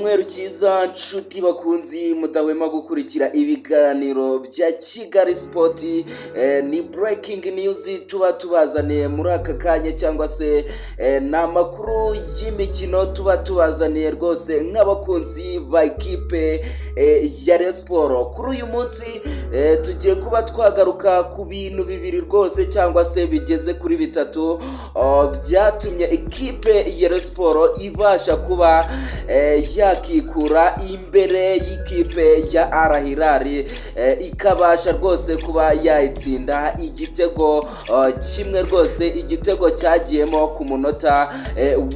Icyumweru cyiza, nshuti bakunzi mudahwema gukurikira ibiganiro bya Kigali Sport. Ni breaking news tuba tubazaniye muri aka kanya, cyangwa se ni amakuru y'imikino tuba tubazaniye rwose nk'abakunzi ba ekipe ya Rayon Sport. Kuri uyu munsi tugiye kuba twagaruka ku bintu bibiri rwose, cyangwa se bigeze kuri bitatu, byatumye ekipe ya Rayon Sport ibasha kuba yakikura imbere y'ikipe ya Al Hilal, ikabasha rwose kuba yayitsinda igitego 1 rwose, igitego cyagiyemo ku munota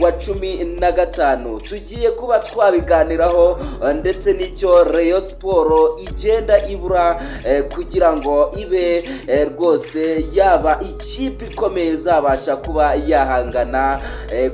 wa 15. Tugiye kuba twabiganiraho, ndetse n'icyo Rayon Sport igenda ibura kugira ngo ibe rwose yaba ikipe ikomeye izabasha kuba yahangana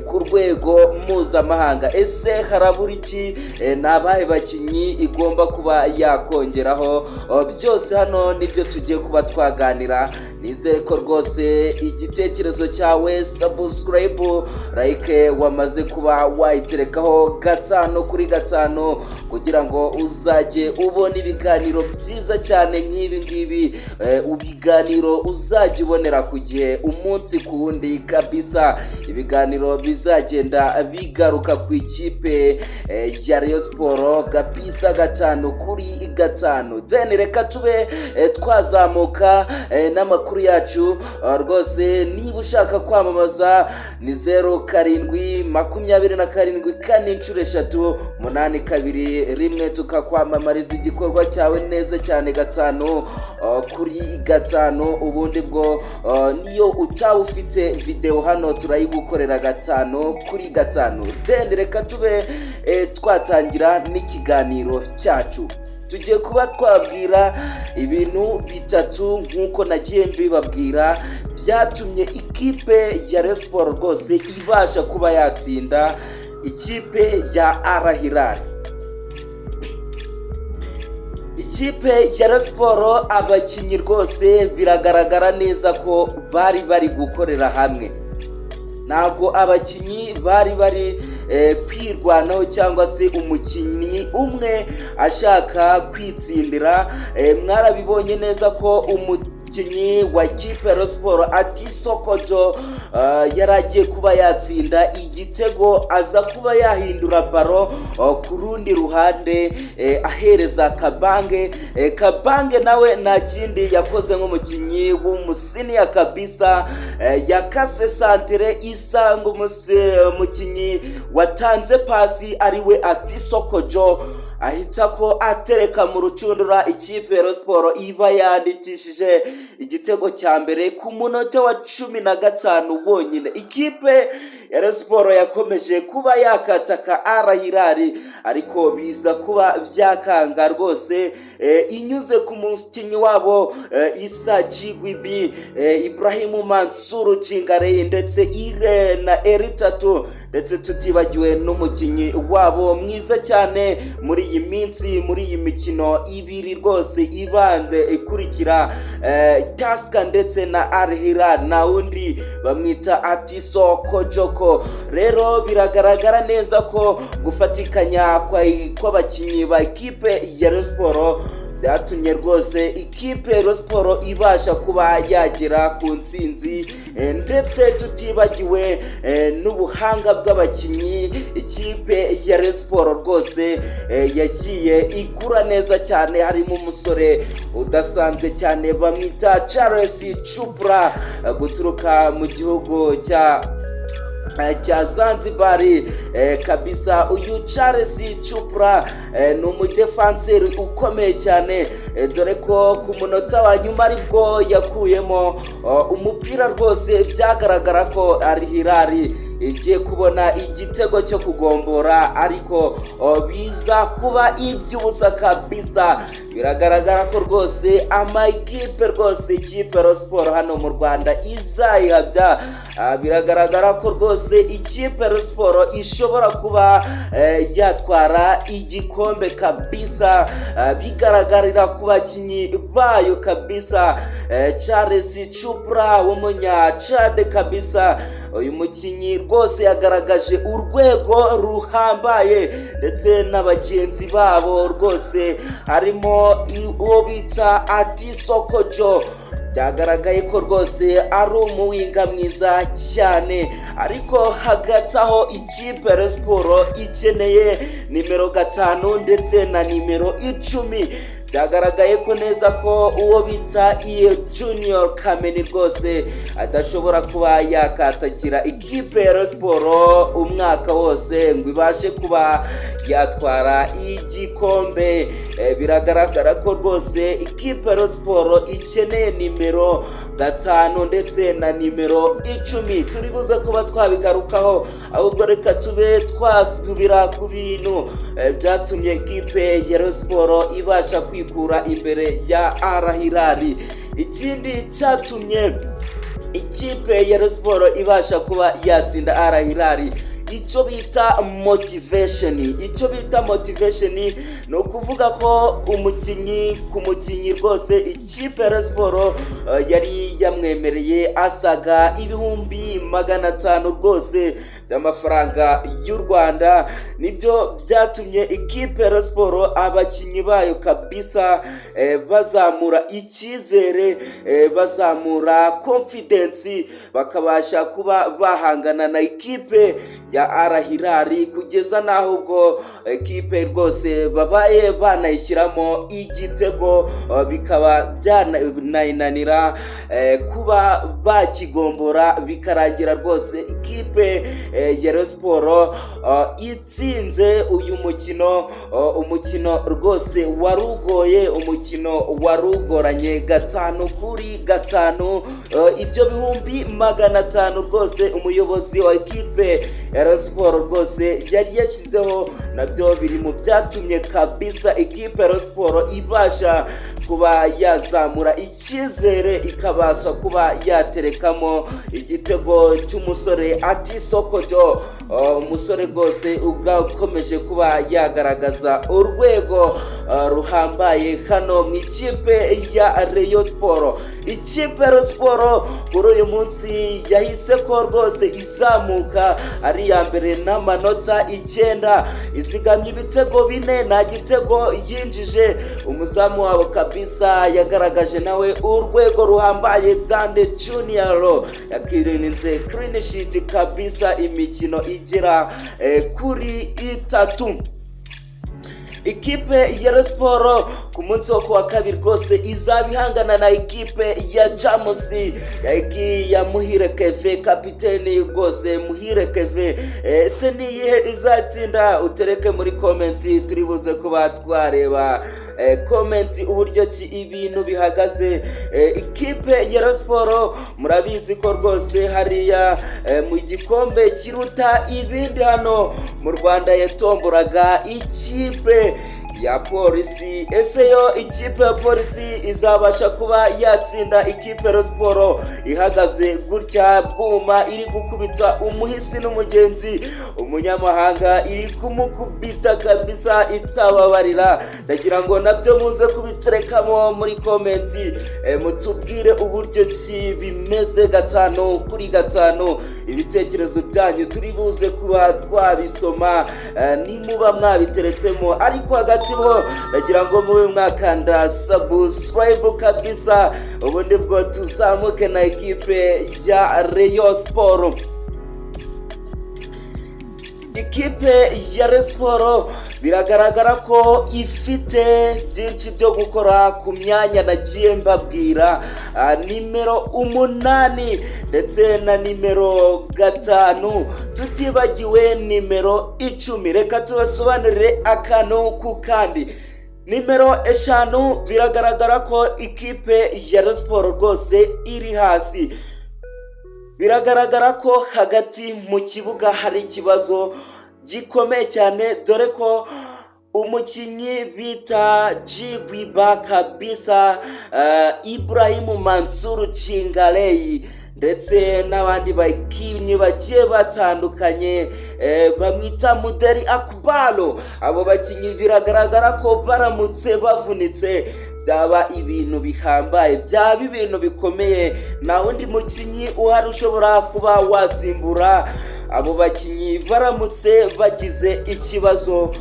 ku rwego mpuzamahanga. Ese harabura iki? Ni abahe bakinnyi igomba kuba yakongeraho? Byose hano nibyo tugiye kuba twaganira. Nizere ko rwose igitekerezo cyawe, subscribe, like wamaze kuba wayiterekaho 5 kuri 5, kugira ngo uzajye ubona ibiganiro byiza cyane nk'ibi ngibi, ibiganiro uzajya ubonera ku gihe, umunsi ku wundi kabisa, ibiganiro bizagenda bigaruka ku ikipe ya Rayon Sport kabisa, 5 kuri 5. Then reka tube twazamuka n'amakuru yacu. Rwose niba ushaka kwamamaza ni 0727 444 821, tukakwamamariza igikorwa cyawe neza cyane 5 kuri 5. Ubundi bwo niyo utaba ufite videwo, hano turayigukorera 5 kuri 5. Then reka tube twatangira n'ikiganiro cyacu. Tugiye kuba twabwira ibintu bitatu, nk'uko nagiye mbibabwira, byatumye ikipe ya Rayon Sport rwose ibasha kuba yatsinda ikipe ya Al Hilal. Ikipe ya Rayon Sport, abakinnyi rwose biragaragara neza ko bari bari gukorera hamwe. Ntabwo abakinnyi bari bari kwirwanaho, cyangwa se umukinnyi umwe ashaka kwitsindira. Mwarabibonye neza ko umukinnyi wa kipe ya Sport Atiso Kojo yari agiye kuba yatsinda igitego, aza kuba yahindura ballon ku rundi ruhande, ahereza Kabange. Kabange nawe nta kindi yakoze nk'umukinnyi w'umusenior kabisa, yakase centre isanga umukinnyi watanze pasi, ariwe Atiso Kojo, ahita ko atereka mu rucundura. Ikipe ya Sport iba yandikishije igitego cya mbere ku munota wa 15 wonyine. Ikipe ya Sport yakomeje kuba yakataka Al Hilal, ariko biza kuba byakanga rwose, inyuze ku mukinnyi wabo Isa Jigwibi, Ibrahimu Mansuru Cingare, ndetse ire na Eritatu, ndetse tutibagiwe n'umukinnyi wabo mwiza cyane muri iyi minsi, muri iyi mikino ibiri rwose ibanze ikurikira Tusker ndetse na Al Hilal, na undi bamwita Atiso Kojoko. Rero biragaragara neza ko gufatikanya kw'abakinnyi ba ekipe ya Rayon Sport byatumye rwose ikipe ya Rayon Sport ibasha kuba yagera ku ntsinzi, ndetse tutibagiwe n'ubuhanga bw'abakinnyi ikipe ya Rayon Sport rwose yagiye ikura neza cyane. Harimo umusore udasanzwe cyane bamwita Charles Chupra, guturuka mu gihugu cya Zanzibar kabisa. Uyu Charles Chupra ni umudefanseri ukomeye cyane, dore ko ku munota wa nyuma aribwo yakuyemo umupira rwose byagaragara ko Al Hilal igiye kubona igitego cyo kugombora, ariko biza kuba iby'ubusa kabisa. Biza kuba iby'ubusa. Biragaragara ko rwose amakipe rwose, ikipe ya Siporo hano mu Rwanda izayihabya. Biragaragara ko rwose ikipe ya Siporo ishobora kuba yatwara igikombe kabisa, bigaragarira ku bakinnyi bayo kabisa. Charles Chupra w'umunya Chad kabisa, uyu mukinnyi rwose yagaragaje urwego ruhambaye, ndetse na bagenzi babo rwose harimo uwo bita Atisokojo, byagaragaye ko rwose ari umuwinger mwiza cyane. Ariko hagati aho ikipe ya Siporo ikeneye nimero 5 ndetse na nimero 10. Byagaragaye ko neza ko uwo bita iyo Junior Kameni rwose adashobora kuba yakatakira ikipe ya Siporo umwaka wose ngo ibashe kuba yatwara igikombe. Biragaragara ko rwose ikipe ya Siporo ikeneye nimero 5 ndetse na nimero 10. Turi buze kuba twabigarukaho, ahubwo reka tube twasubira ku bintu byatumye ikipe ya Siporo ibasha kwikura imbere ya Al Hilal. Ikindi cyatumye ikipe ya Siporo ibasha kuba yatsinda Al Hilal, icyo bita motivation. Icyo bita motivation ni ukuvuga ko umukinnyi ku mukinnyi rwose ikipe ya Siporo yari yamwemereye asaga 500,000 rwose by'amafaranga y'u Rwanda. Nibyo byatumye ikipe ya Siporo, abakinnyi bayo kabisa, bazamura icyizere, bazamura confidence, bakabasha kuba bahangana na ikipe ya Al Hilal, kugeza n'aho ubwo ekipe rwose babaye banayishyiramo igitego, bikaba byanayinanira kuba bakigombora, bikarangira rwose ikipe ya Rayon Sport itsinze uyu mukino. Umukino rwose wari ugoye, umukino wari ugoranye, 5-5. Ibyo 500,000 rwose umuyobozi wa ekipe ya Rayon Sport rwose yari yashyizeho, nabyo biri mu byatumye kabisa ikipe ya Rayon Sport ibasha kuba yazamura icyizere, ikabasha kuba yaterekamo igitego cy'umusore Atisokojo, umusore rwose ukomeje kuba yagaragaza urwego ruhambaye hano mu ikipe ya Rayon Sport. Ikipe ya Rayon Sport kuri uyu munsi yahise ko rwose izamuka ari iya mbere n'amanota 9, izigamye ibitego 4, nta gitego yinjije. Umuzamu wabo kabisa yagaragaje nawe urwego ruhambaye, Dande Junior, yakirinze clean sheet kabisa imikino igera kuri itatu. Ikipe ya Rayon Sport ku munsi wo kuwa kabiri rwose izaba ihangana na ikipe ya Jamusi ya Muhire Keve, kapiteni rwose Muhire Keve. Ese ni iyihe izatsinda? Utereke muri comment, turi buze kuba twareba comment uburyo ki ibintu bihagaze. Ikipe ya Rayon Sport murabizi ko rwose hariya mu gikombe kiruta ibindi hano mu Rwanda yatomburaga ikipe ya Polisi. Ese yo ikipe ya Polisi izabasha kuba yatsinda ikipe ya Siporo ihagaze gutya bwuma, iri gukubita umuhisi n'umugenzi, umunyamahanga iri kumukubita kabisa itababarira? Ndagira ngo nabyo muze kubiterekamo muri comment, mutubwire uburyo ki bimeze 5-5. Ibitekerezo byanyu turi buze kuba twabisoma nimuba mwabiteretsemo. Ariko hagati ho ndagira ngo mube mwakanda subscribe kabisa, ubundi bwo tuzamuke na ekipe ya Rayon Sport. Ikipe ya Rayon Sport biragaragara ko ifite byinshi byo gukora ku myanya nagiye mbabwira, nimero 8 ndetse na nimero 5, tutibagiwe nimero 10. Reka tubasobanurire akantu ku kandi. Nimero 5, biragaragara ko ikipe ya Rayon Sport rwose iri hasi. Biragaragara ko hagati mu kibuga hari ikibazo gikomeye cyane, dore ko Umukinnyi bita Jigwiba kabisa, Ibrahimu Mansuru Chingalei, ndetse n'abandi bakinnyi bagiye batandukanye bamwita Muderi Akubalo. Abo bakinnyi biragaragara ko baramutse bavunitse byaba ibintu bihambaye, byaba ibintu bikomeye. Nta wundi mukinnyi uhari ushobora kuba wasimbura abo bakinnyi baramutse bagize ikibazo.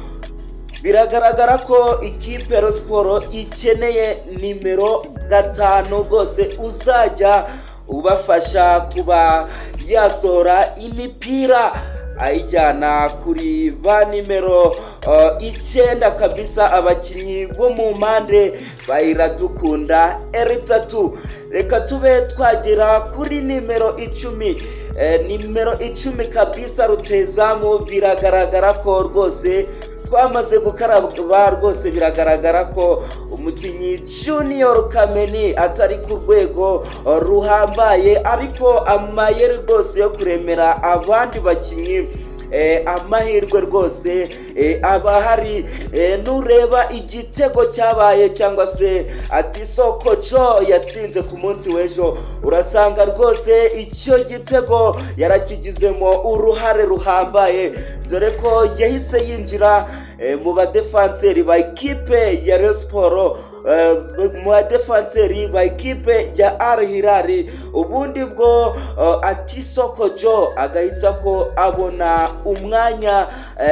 Biragaragara ko ikipe ya Siporo ikeneye nimero 5 rwose uzajya ubafasha kuba yasohora imipira ayijyana kuri ba nimero 9 kabisa, abakinnyi bo mu mpande bayiradukunda eritatu. Reka tube twagera kuri nimero 10. Nimero 10 kabisa, rutezamu. Biragaragara ko rwose twamaze gukaraba rwose, biragaragara ko umukinnyi Junior Kameni atari ku rwego ruhambaye, ariko amayeri rwose yo kuremera abandi bakinnyi amahirwe rwose aba ahari. Nureba igitego cyabaye cyangwa se ati soko jo yatsinze ku munsi w'ejo, urasanga rwose icyo gitego yarakigizemo uruhare ruhambaye, dore ko yahise yinjira mu badefanseri ba ekipe ya Rayon Sport, mu badefanseri ba ekipe ya Al Hilal, ubundi bwo Atisoko Jo agahita ko abona umwanya,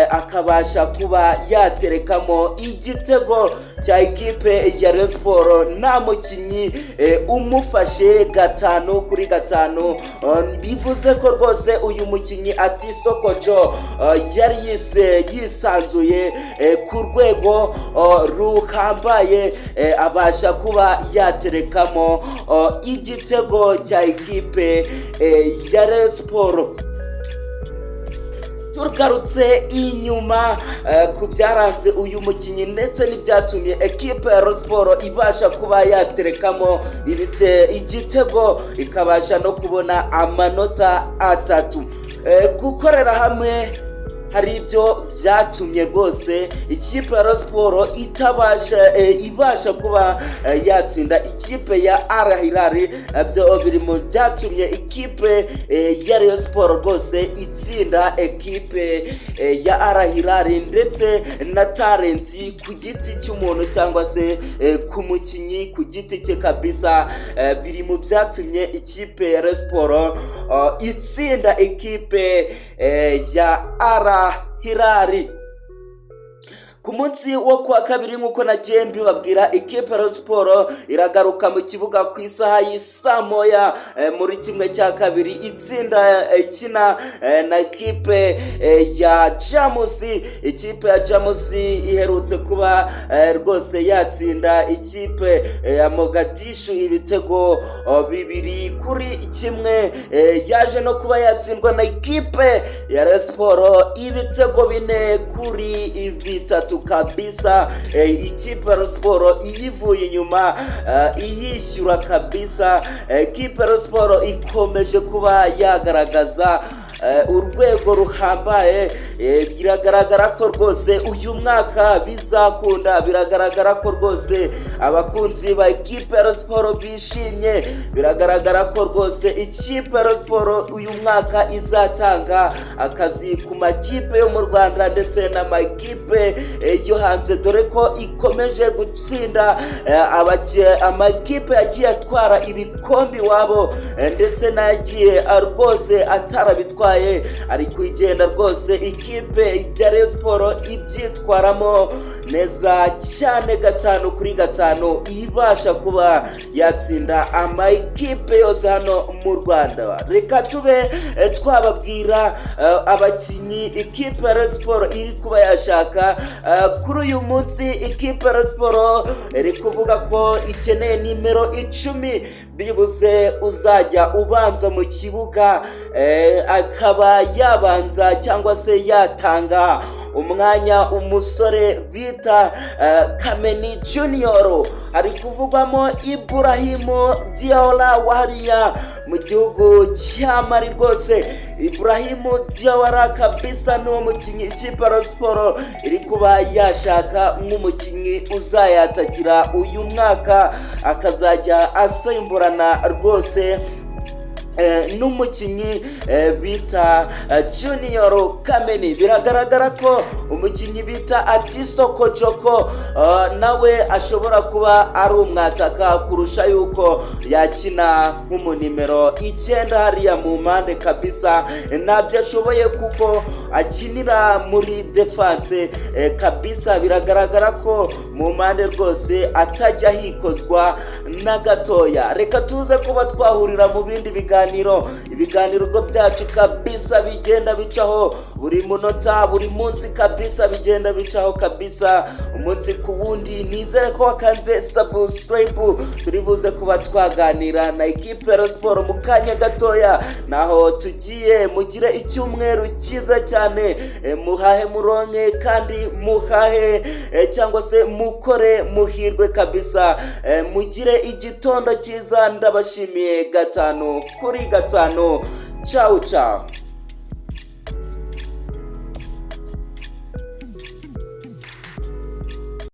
akabasha kuba yaterekamo igitego cya ekipe ya Rayon Sport nta mukinnyi umufashe 5 kuri 5. Bivuze ko rwose uyu mukinnyi Atisoko Jo yari yise yisanzuye ku rwego ruhambaye, abasha kuba yaterekamo igitego cya ekipe ya Rayon Sport. Tugarutse inyuma ku byaranze uyu mukinnyi ndetse n'ibyatumye ekipe ya Rayon Sport ibasha kuba yaterekamo igitego, ikabasha no kubona amanota 3, gukorera hamwe hari ibyo byatumye rwose ikipe ya Rayon Sport itabasha ibasha kuba yatsinda ikipe ya Al Hilal. Byo biri mu byatumye ikipe ya Rayon Sport rwose itsinda ekipe ya Al Hilal, ndetse na talent ku giti cy'umuntu cyangwa se ku mukinnyi ku giti cye kabisa, biri mu byatumye ikipe ya Rayon Sport itsinda ekipe ya Al Hilal. Ku munsi wo kuwa kabiri, nk'uko nagiye mbibabwira, ikipe ya Siporo iragaruka mu kibuga ku isaha y'isaa moya muri 1/2 itsinda ikina na ekipe ya Jamusi. Ikipe ya Jamusi iherutse kuba rwose yatsinda ikipe ya Mogadishu ibitego 2-1. Yaje no kuba yatsindwa na ekipe ya Rayon Sport ibitego 4-3 kabisa. Ikipe ya Sport iyivuye inyuma iyishyura kabisa. Ikipe ya Sport ikomeje kuba yagaragaza urwego ruhambaye. Biragaragara ko rwose uyu mwaka bizakunda. Biragaragara ko rwose abakunzi ba ekipe ya Sport bishimye. Biragaragara ko rwose ikipe ya Sport uyu mwaka izatanga akazi ku makipe yo mu Rwanda ndetse n'amakipe yo hanze, dore ko ikomeje gutsinda amakipe yagiye atwara ibikombe iwabo ndetse n'ayagiye rwose atarabitwaye, ari kugenda rwose ikipe ya Rayon Sport ibyitwaramo neza cyane 5 kuri 5, ibasha kuba yatsinda amakipe yose hano mu Rwanda. Reka tube twababwira abakinnyi ikipe ya Rayon Sport iri kuba yashaka kuri uyu munsi. Ikipe ya Rayon Sport iri kuvuga ko ikeneye nimero 10 byibuze uzajya ubanza mu kibuga, akaba yabanza cyangwa se yatanga umwanya umusore bita Kameni Junior, hari kuvugwamo Ibrahimu Diawara wariya mu gihugu cya Mali. Rwose Ibrahimu Diawara kabisa niwo mukinnyi ikipe ya Siporo iri kuba yashaka nk'umukinnyi uzayatakira uyu mwaka, akazajya asimburana rwose n'umukinnyi bita Junior Kameni. Biragaragara ko umukinnyi bita Atiso Kojoko nawe ashobora kuba ari umwataka kurusha yuko yakina nk'umunimero 9 hariya mu mpande. Kabisa ntabyo ashoboye kuko akinira muri défense kabisa. Biragaragara ko mu mpande rwose atajya hikozwa na gatoya. Reka tuze kuba twahurira mu bindi biganiro. Ibiganiro byacu kabisa bigenda bicaho buri munota, buri munsi kabisa, bigenda bicaho kabisa umunsi ku wundi. Nizere ko wakanze subscribe. Turi buze kuba twaganira na ekipe ya siporo mu kanya gatoya naho tugiye. Mugire icyumweru cyiza cyane, muhahe muronke kandi muhahe cyangwa se mukore muhirwe kabisa. Mugire igitondo cyiza, ndabashimiye 5 kuri 5. Ciao ciao.